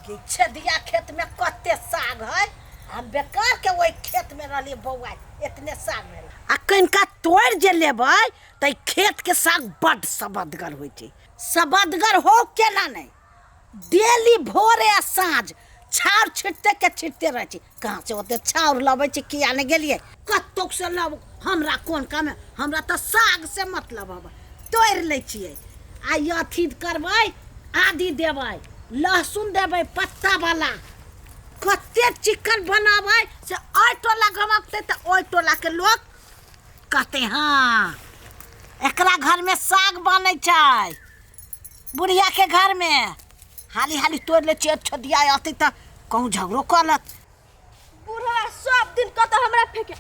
कि छेदिया खेत में कते साग है। हम बेकार के ओहि खेत में रहलियै बौआ, एतने साग भेल। आ कनिका तोड़ि जे लेबै तऽ ई खेत के साग बड्ड सबदगर होइ छै। सबदगर हो केना नहि, डेली भोरे आ साँझ छाउर छिटते के छिटते रहै छी। कहाँ से ओते छाउर लबै छी किया नहि गेलियै, कतौ से लब, हमरा कोन काम है, हमरा तऽ साग से मतलब हब। तोड़ि लै छियै आ ई अथी करबै, आदि देबै, लहसुन देबै पत्ता वाला, कते चिकन बनाबै से एहि टोला गमकतै तऽ ओहि टोलाके लोक कहतै हँ एकरा घरमे साग बनै छै, बुढ़ियाके घरमे। हाली हाली तोड़ि लै छियै, छदिया अतै तऽ कहूँ झगड़ो कऽ लेत। बुढ़वा सब दिन कतऽ हमरा फेके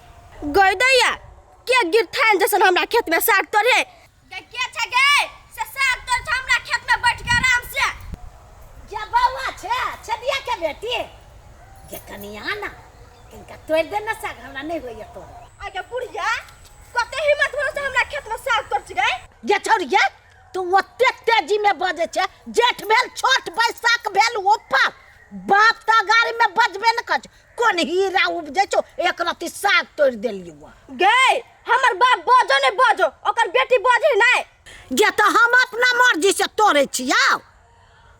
गई दैया के गिरथान जैसन हमरा खेत में साग तोड़े गे, के छै गे से साग तोड़े छै हमरा खेत में बैठ के आराम से। जे बौआ छै छदिया के बेटी गे, कनि आ ना, कनिका तोड़ि दे ना साग, हमरा नहि होइए तोड़ल। आगे बुढ़िया कते हिम्मत भेलो से हमरा खेत में साग तोड़ छै गे। गे छौड़िया, तू ओते तेजी में बजै छै, जेठ भेल छोट बैसाख भेल ऊपर, बाप तऽ गाड़ी में बजबे न कर छै। कोन हीरा उपजै छौ, एक रत्ती साग तोड़ि देलियौ। गे हमर बाप बजो नहीं बजो, ओकर बेटी बजे नहीं। गे तऽ हम अपना मर्जी से तोड़ै छियौ,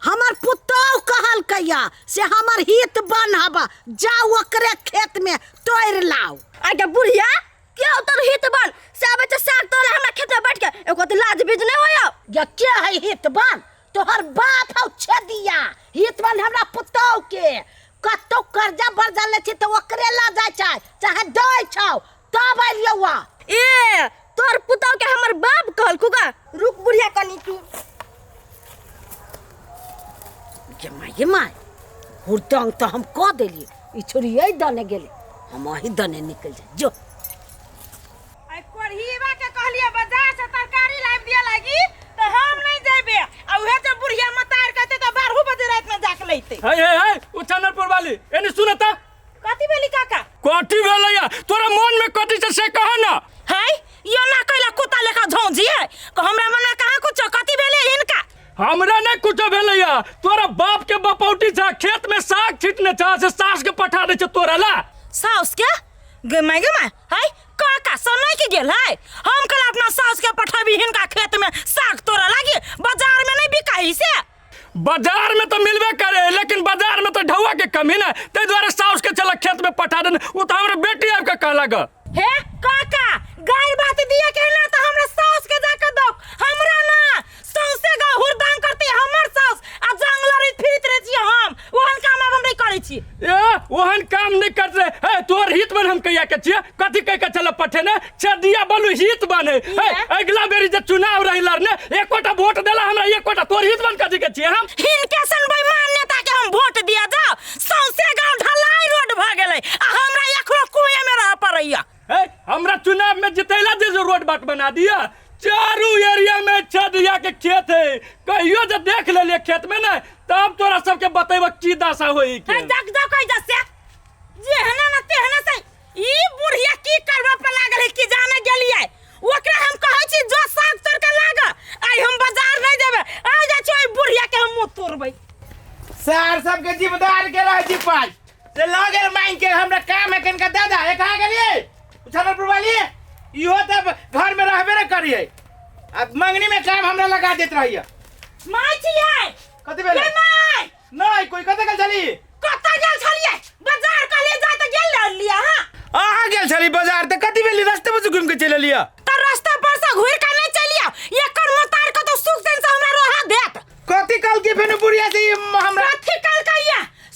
हमर पुतोहु कहलकैया से हमर हित बन हबा, जाउ ओकरे खेत में तोड़ि लाउ। आगे बुढ़िया के उतर हित बन से आबै छै साग तोड़े हमरा खेत में बैठ के, एको तऽ लाज बीज नहीं होय। गे के है हित बन? तोहर बाप हौ छेदिया हित बन हमरा पुतोहु के। कतौ कर्जा बर्जा लै छी तऽ ओकरे लऽ जाइ छै, चाहे दै छौ तब एलियौ। ए तोहर पुतोहु के हमर बाप कहलकू गा। रुक बुढ़िया कनी तू। गे माय गे माय, हुरदंग तऽ हम कऽ देलियै, ई छोरी एहि दने गेलै, हम अही दने निकलि जाइ जो। आइ कोढ़ीबा के कहलिए बाजार से तरकारी लाबि दिया लागी तऽ हम नहीं जेबे, आ उहे जे बुढ़िया मतार कहते तऽ 12 बजे रात में जाके लैते। हे हे हे उछानरपुर वाली एने सुन त। कथी भेली काका? कथी भेलैया तोरा मन में कथी छै से कह ना। है यो ना कैला कुत्ता लेखा झौंझी है, हमरा मन में कहाँ कुछ, कथी भेले हिनका? हमरा नहीं कुछ भेलैया, तोरा बाप के बपौटी छा, खेत में साग छिटने छा से सास के पठा दे छे तोरा ला। सास के? गे my गे my, है काका समय के गेल है, हम कल अपना सास के पठाबी हिनका खेत में साग तोरा लागी, बाजार में नहीं बिकाई से। बाजार में तो मिलबे करे, लेकिन बाजार में तो ढौआ के कमी ना, ते द्वारे साउस के चला खेत में पठा देने, वो तो हमरा बेटी आब के कहला ग। हे काका गाय बात दिया के ना तो हमरा साउस के जाके दो, हमरा ना सौंसे गाँव हुरदांग करते हमर साउस आ जंगलरी फिरत रहे छी हम, ओहन काम आब हम नहीं करै छी। ए ओहन काम नहीं करते हे, तोर हित बन हम कहिया के छियै, कथी कह के चल पठेने छदिया बलु हित बने हे। अगला बेरी जे चुनाव रही लड़ने एकोटा वोट देला हमरा, एकोटा तोर हित बन कथी के छियै हम? हिनके सन बेईमान नेता के हम वोट दिया जाओ, सौंसे गांव ढलाई रोड भ गेलै आ हमरा एखनो कुएं में रह पड़ैया। हे हमरा चुनाव में जितैला जे रोड बाट बना दिया, चारू एरिया में छदिया के खेत है, कहियो जे देख लेलिए खेत में ना तब तोरा सबके बतेब की दशा होई के। हे जग जग कहि जसे जेहना ना तेहना से ई बुढ़िया की करबा पर लागल है की जाने गेलिए, ओकरा हम कहै छी जो साग तोड़ के लाग, आइ हम बाजार नहीं जेबै, आ जा छी ओइ बुढ़िया के हम मुंह तोड़बै। सार सबके जिम्मेदार के रह जी पाई से लग गेल मांग के हमरा काम है कनका दादा एक कहाँ गेलिए उछानरपुर वाली, इहो तब घर में रहबे न करिए, अब मंगनी में काम हमरा लगा देत रहिए। माय छियै। कथी भेलै? गे माय। नहीं कोई कतऽ गेल छली? कतऽ गेल छलियै? बाजार कहलियै जाय तऽ गेल रहलियै अहाँ। अहाँ गेल छली बाजार तऽ कथी भेली रास्ते पर से घुमि के चलि एलियै? तऽ रास्ता पर से घुरि के नहि चलि आउ, एकर मोतार कतौ सुख चैन से हमरा रहऽ देत। कथी कहलकै फेनु बुढ़िया से ई हमरा? कथी कहलकै?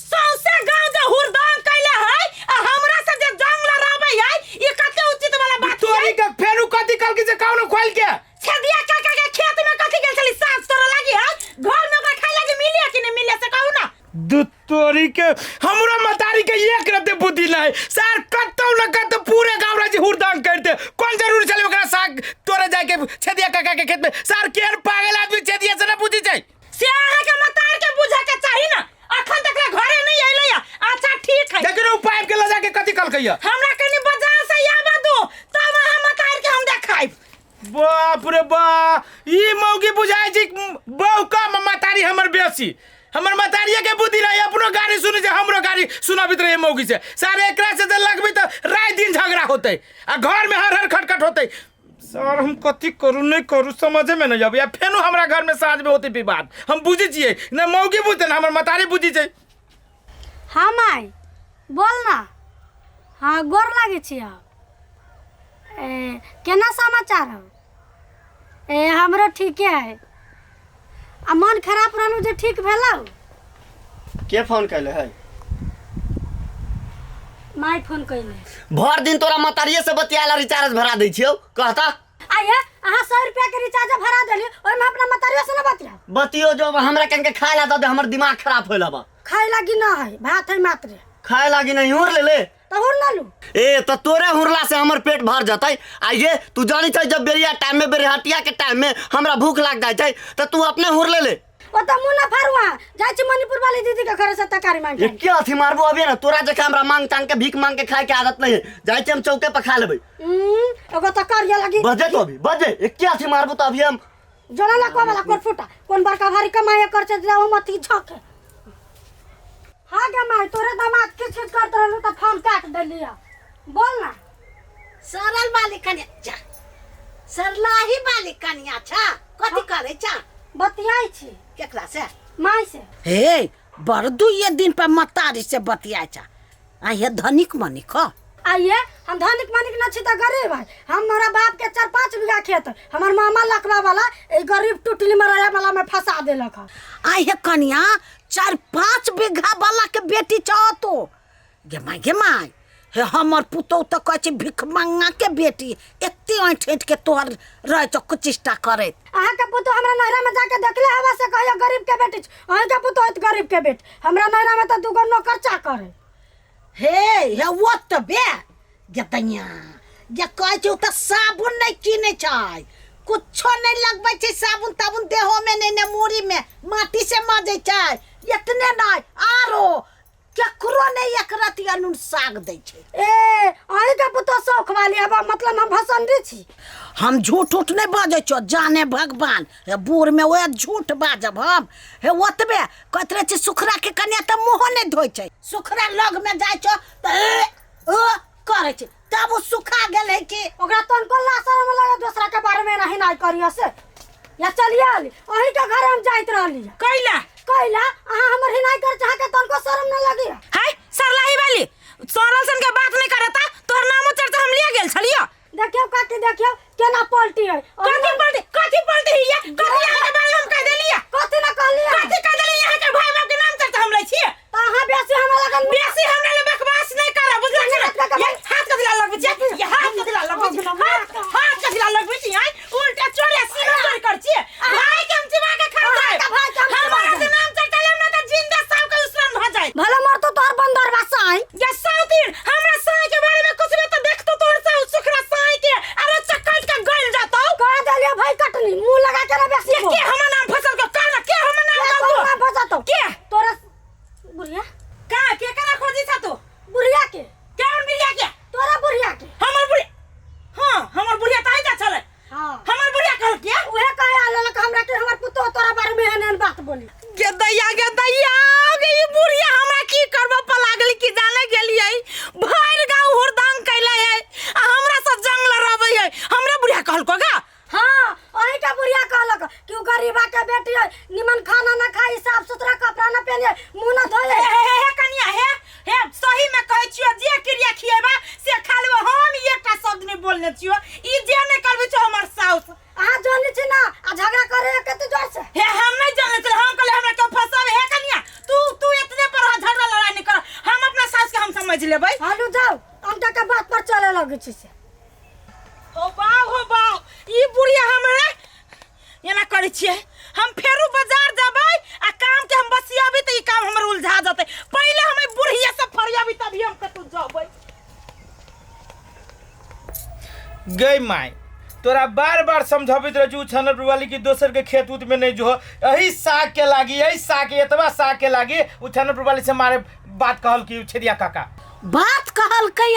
सौंसे गांव जे हुरदांग कैले है आ हमरा से जे जंग लड़ाबै है, ई कते उचित वाला बात तोरी है? के फेनु कथी कहलकै से कहू ने खोल के? छेदिया काका के खेत में कथी गेल छली साग तोड़े लागी है, घर में ओकरा खाय लागी मिले कि नहीं मिले से कहू ना। दू तोरी के हमरो मतारी के एक रते बुद्धि नहीं सर, कतौ न कतौ पूरे गांव राज्य हुरदांग करते, कोन जरूरी छलै ओकरा साग तोड़े जाय के छेदिया काका के खेत में? सर केहन पागल आदमी छेदिया से न बुझी छै। से अहाँ के मतार के बुझे के चाही ना, अखन तक ले घरे नहीं अइलै या। अच्छा ठीक है, लेकिन उ पाइप के ल जाके कथी कहलकै? हमरा कनी बाजार से आबऽ दो तब अहाँ मतार के हम देखाइब। बाप रे बा, ई मौगी बुझाइ छै बहु कम मतारी हमर बेसी। हमर मतारिया के बुद्धि नहीं, अपनो गाड़ी सुनै छै, हमरो गाड़ी सुनाबित रहे मौगी से। सारे एकरा से जे लगबी तऽ राति दिन झगड़ा होतै आ घर में हर हर खटखट होतै। सर हम कथी करू नहीं करू समझे में नहीं आबैया। फेनो हमरा घर में साँझ में होतै विवाद, हम बुझै छियै ने मौगी बुझतै ने हमर मतारी बुझै छै। हाँ माय बोल ना। हाँ गोर लागै छी। ए केना समाचार हौ? ए हमरो ठीके है। आ मन खराब रहलू जे ठीक भेलौ? के फोन कैले है? My phone कैले। भर दिन तोरा मतारिये से बतियाला रिचार्ज भरा दै छियौ कहता। आइए अहाँ 100 रुपया के रिचार्ज भरा देली, ओहिमे अपना मतारियो से न बतिया। बतियो जो हमरा कन के खाए ला दे, हमर दिमाग खराब होइल बा। खाए लागी ना है, भात है मात्र। खाए लागी नहीं हुर ले ले तो हुर ना लू। ए तो तोरे हुरला से हमर पेट भर जतै। आइए तू जानी छै जब बेरिया टाइम में बेरहटिया के टाइम में हमरा भूख लाग जाय छै त तू अपने हुर ले ले। ओ त मुंह ना फारुआ जाय छी मणिपुर वाली दीदी के घर से तरकारी मांग। ये क्या अथी मारबो अभी ना तोरा जका हमरा मांग तांग के भीख मांग के खाए के आदत नहीं है। जाय छी हम चौके पर खा लेबै। एगो त करिया लागी बजे तो अभी बजे एक क्या अथी मारबो तो अभी हम जोना ला को वाला कोन फूटा कोन बड़का भारी कमाई कर छै जाओ मत झक। हाँ गे माय तोरे दामाद किच किच करत रहलू त फोन काट देलिया। बोल ना। सरल वाली कन्या जा, सरलाही वाली कन्या छा कथी करे छा? बतियाई छी। केकरा से? My से। हे बड़ दुइये दिन पर मतारी से बतियाई छा। आ ये धनिक मनिक ह। आइए हम धनिक मनिक न छी त गरीब है। हमारा बाप के 4-5 बीघा खेत, हमर मामा लकवा वाला ए गरीब टुटली मराया वाला में फंसा देलक ह। आ ये कन्या 4-5 बीघा वाला के बेटी छौ तो। गे my गे my, हे हमर पुतोह त कहै छै भिखमंगा के बेटी, एते ऐंठ ऐंठ के तोहर रहै छौ कुचिष्टा करैत। अहाँ के पुतोह हमरा नैहरा में जाके देखले हवा से कहियो गरीब के बेटी छ, अहाँ के पुतोह होइत गरीब के बेटी, हमरा नैहरा में त दूगो नौकर चाकर है। हे हे वो त बे गेतैया जे कहै छै ओ त साबुन नहि किनै छै, कुछो नहि लगबै छै साबुन ताबुन देहो में नहि ने मूड़ी में, माटी से मजै छै। एतने नहि आरो केकरो नहि एक रति अनून साग दै छै। ए अहीं के पुतोह शौख वाली अब मतलब हम भसंडी छी। हम झूठ उठ नहि बाजै छियौ जाने भगवान, हे बूढ़ में ओए झूठ बाजब हम। हे ओतबे कहैत रहै छै सुखरा के कन्या तऽ मुँहो नहि धोइ छै, सुखरा लग में जाइ छौ तऽ ए ओ करै छै तब ओ सुखा गेल है कि ओकरा तनको लाशरम लगे दोसरा के बारे में नहीं नहीं करियो से। या चलिए अली अहीं के घर हम जाइत रहली। कैला कैला अहाँ हमर हिनाई कर चाह के तनको शर्म न लगी। हाय सरलाही वाली सरल सन के बात नहीं करता, तोहर नामो चर्चा हम लिया गेल छलियो। देखियो काकी देखियो केना पलटी है। कथी पलटी कथी पलटी है ये? कथी यहाँ के बारे में हम कह देलिए? कथी ना कहलिए? कथी कह देलिए? यहाँ के भाई बाप के नाम चर्चा हम लै छिए। त अहाँ बेसी हमरा लगन बेसी हमरा ले बकवास नहीं करब बुझल छै? ये हाथ कथी ला लगबै छिए? ये हाथ कथी ला लगबै छिए? हाथ कथी ला लगबै छिए? आइ उल्टा चोरे सीना चोरी कर छिए। भाई के हम चिबा के खा जाए। भाई के हम चिबा हमरा से नाम चर्चा लेम ना त जिंदा सब के दुश्मन भ जाए। भला मरतो तोहर बंदर बसाई। ये साउतीन हमरा साई के बारे में कुछ भी त देखतो तोहर साउ सुखरा साई के अरे चकट के गइल जातो। कह देलिए भाई कटनी मुंह लगा के ना बेसी। के हमर नाम फसल को कहना के हमर नाम के कहबो? नाम फसतो? के तोरा बुढ़िया का के कना खोजी छ तू? बुढ़िया के केन बुढ़िया के? तोरा बुढ़िया के। हमर बुढ़िया? हां हमर बुढ़िया त आइ जा छले। हां हमर बुढ़िया कहल के उहे कहे आल हमरा के हमर पुतोह तोरा बारे में एहन एहन बात बोली। गे दैया गे दैया गे ई बुढ़िया हमरा की करबो पर लागल कि जाने गेलियै भरि गांव हुरदांग कैले है आ हमरा सब जंग लड़ाबै है। हमरा बुढ़िया कहल को गा? हां अहीं के बुढ़िया कहलक कि उ गरीबा के बेटी है, निमन खाना ना खाई, साफ सुथरा कपड़ा ना पहने, मुंह ना धोए। हे हे हे कनिया हे हे सही में कहै छियो जे क्रिया खिएबा से खा लेबो, हम एकटा शब्द नहीं बोलने छियो। ई जे नहीं करबै छो हमर साउस। अहाँ जानै छी ना आ झगड़ा करे कते जोर से। हे हम नहीं जानै छी, हम कहले हमरा के फसाबे। हे कनिया तू तू इतने पर झगड़ा लड़ाई नहीं कर, हम अपना सास के हम समझ लेबै। हालू जाओ अंटा के बात पर चले लगै छी से। हो बाव हो बाव ई बुढ़िया हमरा एना करै छियै। हम फेरू बाजार जबै आ काम के हम बसियाबी त ई काम हमर उलझा जतै। पहिले हम ई बुढ़िया से फरियाबी तभी हम कतौ जबै। गई my तोरा बार बार समझाबैत रहै छी उछानर वाली कि दोसर के खेत उत में नहीं जो, एही साग के लागी एही साग के एतबा साग के लागी उछानर वाली से मारे बात कहल कि उछेदिया काका बात कहल के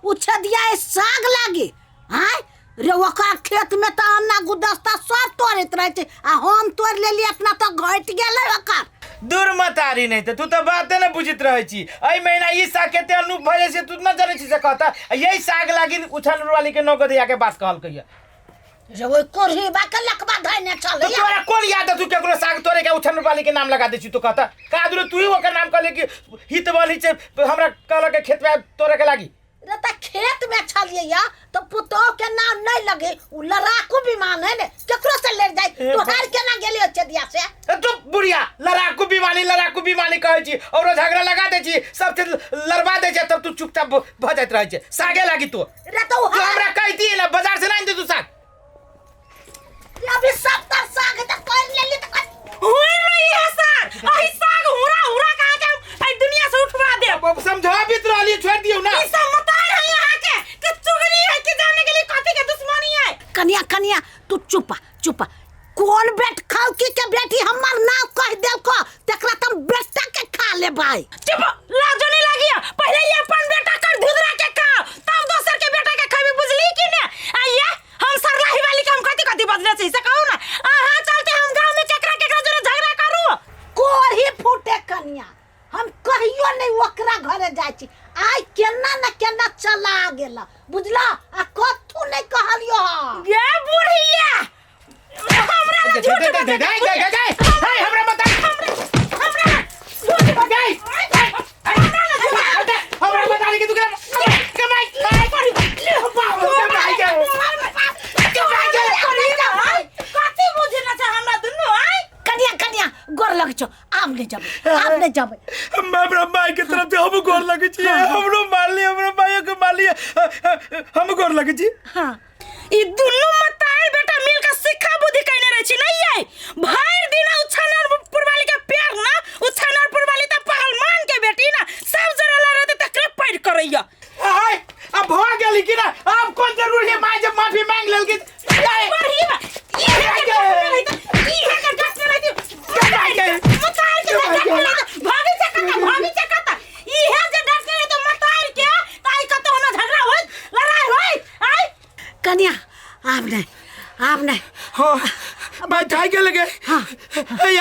उछेदिया साग लागी। आय रे ओकरा खेत में त अन्ना गुदस्ता सब तोड़ैत रहै छै आ हम तोड़ लेली अपना त घटि गेलै ओकर। दूर मतारी नहीं तो तू तो बाते न बुझित रहे छी। एहि महीना ई साग कते अनूप भऽ जाइ छै तू न जानै छी से कहता। आ यही साग लागी उछल वाली के नौकर दिया के बात कहलकै ये। रे ओहि कोढ़ी बा के लकबा धैने तो छलै। तोरा कोन याद है तू केकरो साग तोड़े के उछल वाली के नाम लगा दै छी? तू कहता का दूर तू ही ओकर नाम कहले कि हित वाली छै हमरा कहलक के खेत में तोड़े के लागी। रे त खेत में छलियै या तो पुतोह के नाम नहीं लगे, उ लड़ाकू विमान है ने केकरो से लड़ जाय, तोहार केना गेलियो चेदिया से? ए तू बुढ़िया लड़ाकू बीमानी लड़ाकू बीमानी कहै छी औरो झगड़ा लगा दै छी सब चीज लड़वा दै छै तब तू चुपचाप भऽ जाइत रहै छै सागे लागी तू। रे तो तू हमरा कहती ना बाजार से ना आनि दे तू साग। रे अभी 70 साग है त कर लेली त हुई नहीं है साग, अही साग हुरा हुरा कहाँ के हम एहि दुनिया से उठवा देब। अब समझाबित रहली छोड़ दियौ ना। ई सब मतार है यहाँ के कि चुगली है कि जाने के लिए कथी के दुश्मनी है। कनिया कनिया तू चुप चुप, कोन बेट खाऊ की के बेटी हमर नाम कह देलको तकरा तुम बेटा के खा लेबै। चुप, लाजो नहीं लागिया, पहले ये अपन बेटा कर धुधरा के खाओ तब दोसर के बेटा के खाबी, बुझली कि ने? आइए हम सरलाही वाली के हम कथी कथी बजले छी से कहू ना। अहाँ चलते हम गांव में केकरा केकरा जोरे झगड़ा करू। कोढ़ी फूटे कनिया, हम कहियो नहीं ओकरा घरे जाइ छी, आइ केना न केना चला गेला बुझला, आ कथू नहीं कहलियो हँ। गे बुढ़िया हमरा लग झूठ दे दे दे दे दे दे हे हमरा मत हमरा झूठ दे हमरा बता दे कि तू कमाई कमाई ले बाप कमाई के कमाई के कथी बुझना छै हमरा दुनू आइ। कनिया कनिया गोर लग छौ, आब नहीं जबै आब नहीं जबै। हमरा माय के तरफ से हम गोर लगै छी, हमरो मारली हमरो मायो के मारली हम गोर लगै छी। हाँ ई दुनू मतार बेटा मिल के सिक्खा बुद्धि कइने रहै छी नहीं आई भरि दिन उछानरपुर वाली के प्यार ना, उछानरपुर वाली त पहलवान के बेटी ना सब जरा लड़े तकरे पैर करैया। हाय अब भ गेली कि ना, अब कोन जरूरी है माय जब माफी मांग लेल कि बढ़ी बा ई है के रही त ई है के डट रही त मतार के डट रही त भागी चकता भागी चकता ई है जे डट रही त मतार के त आई कत हमरा झगड़ा होइत लड़ाई होइत आई। कनिया आब नहीं आब नहीं। हाँ भाई ठाई के लगे। हाँ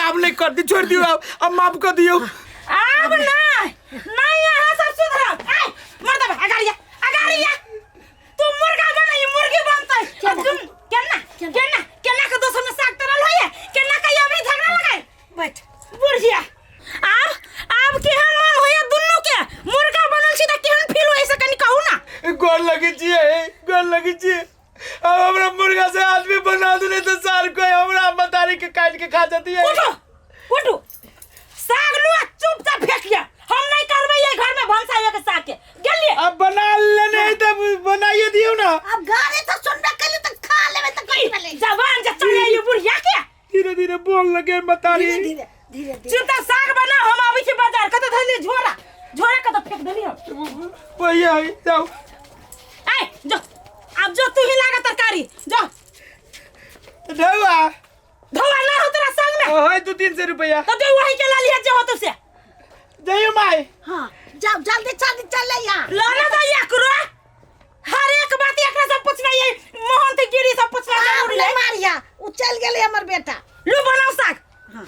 आप नहीं कर दी छोड़ दियो अब माफ कर दियो। आब नहीं नहीं यहाँ सब सुधरब आय मर्द अगाड़िया अगाड़िया तू मुर्गा बन ई मुर्गी बनतै तुम केना केना केना के दोसर में साग तरल होइए केना के अबरी झगड़ा लगाई बैठ बुढ़िया। आब आब केहन मन होइए दुन्नू के मुर्गा बनल छी त केहन फील होइए से कनी कहू ना। गोर लगै छियै गोर लगै छियै, अब हमरा मुर्गा से आदमी बना दे तो सार कोई हमरा मतारी के काट के खा जाती है। उठो उठो साग लुआ चुपचाप फेंकिया, हम नहीं करबै ये घर में भनसा एक साग के गेलिए। अब बना लेने तब बनाइए दियो ना। अब गाड़ी तो सुनबे कइली त खा लेबै त कहि भेलै जवान जे चले ये बुढ़िया के धीरे धीरे बोल लगे मतारी। धीरे धीरे धीरे धीरे चुपचाप साग बना, हम आबै छी बाजार कत धइली झोरा झोरा कत फेंक देली हम भैया जाओ ए जो अब जो तू ही लागा तरकारी जो ढौआ धोआ ना हो तोरा संग में ओए 2-3 सौ रुपया तो जो वही के ला लिया जे हो तुसे जइयो माई। हां जाओ जल्दी जल्दी चले यहाँ लाना तो एकरो हर एक बात एकरा सब पूछना ये मोहन ते गिरी सब पूछना आब जरूरी नहीं है। मारिया उ चल गेलै हमर बेटा। लू बनाओ साग। हां